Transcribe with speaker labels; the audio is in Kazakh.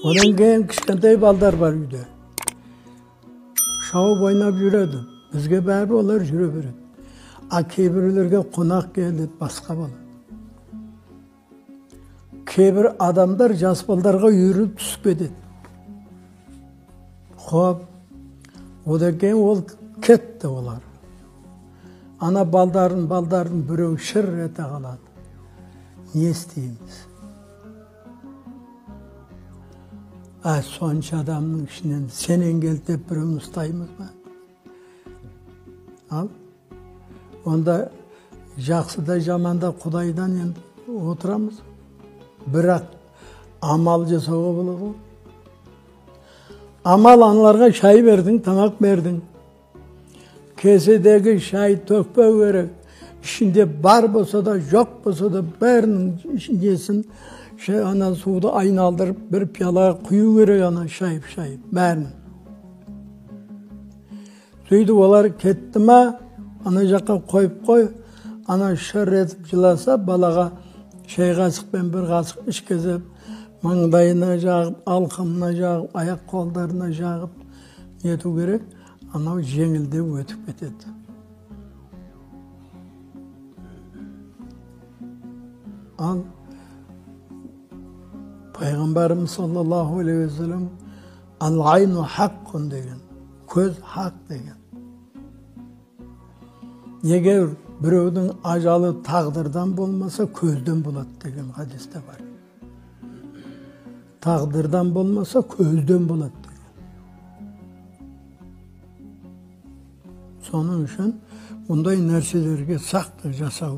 Speaker 1: Одан кейін кішкентай балдар бар үйде. Шауып ойнап жүреді. Бізге бәрі олар жүре береді. А кейбіреулерге қонақ келеді, басқа болады. Кейбір адамдар жас балдарға үйіріліп түсіп кетеді. Хоп, одан кейін ол кетті олар. Ана балдарын біреу шыр ете қалады. Не істейміз? А сонша адамның ішінен сенен кел деп біреуін ұстаймыз ба? Ал, онда жақсы да жаман да Құдайдан енді отырамыз. Бірақ амал жасауға болады ғой. Амал аналарға шай бердің, тамақ бердің. Кеседегі шай төкпеу керек. Ішінде бар болса да, жоқ болса да бәрінің несін ана суды айналдырып бір пиалаға құю керек, ана шайып-шайып бәрін. Сөйтіп олар кетті ма, ана жаққа қойып қой, ана шыр етіп жыласа, балаға шай қасықпен бір қасық ішкізіп, маңдайына жағып, алқымына жағып, аяқ қолдарына жағып нету керек, анау жеңілдеп өтіп кетеді. Ал Пайғамбарымыз саллаллаху алейхи уассалам ал-айну хаққун деген, көз хақ деген. Егер біреудің ажалы тағдырдан болмаса, көзден болады деген хадисте бар. Тағдырдан болмаса, көзден болады деген. Соның үшін бұндай нәрселерге сақтық жасау